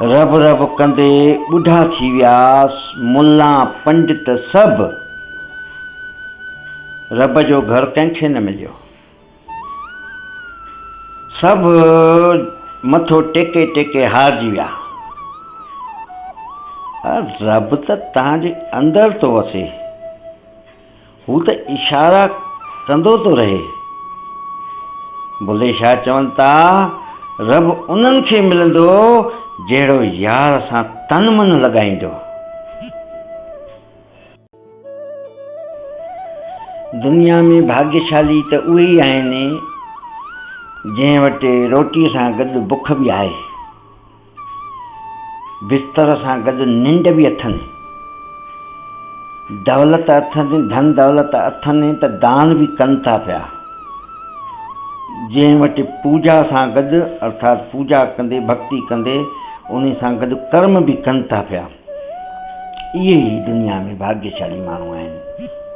رب رب ڪندي ٻڍا ٿي ويا ملان پنڊت سڀ. رب جو گهر ڪنهن کي نه مليو. سڀ مٿو ٽيڪي ٽيڪي هارجي ويا. رب ته توهان جي اندر ٿو وسي. هو ته اشارا ڪندو ٿو رهي. بلي شاهه چون ٿا، رب انهن کي ملندو جهڙو يار سان تن من لڳائيندو. دنيا ۾ ڀاڳيشالي ته اهي ئي آهن جنهن وٽ روٽيء سان گڏ بک به آهي. بستر سان گڏ ننڊ به اٿن. دولت اٿن، ڌن دولت اٿن ته دان به ڪن ٿا پيا. جنهن وٽ پوڄا سان گڏ ارٿات پوڄا ڪندي ڀڳتي ڪندي انهي سان گڏ ڪرم به ڪن ٿا پيا. اهي ئي دنيا ۾ ڀاڳيشالي ماڻهو آهن.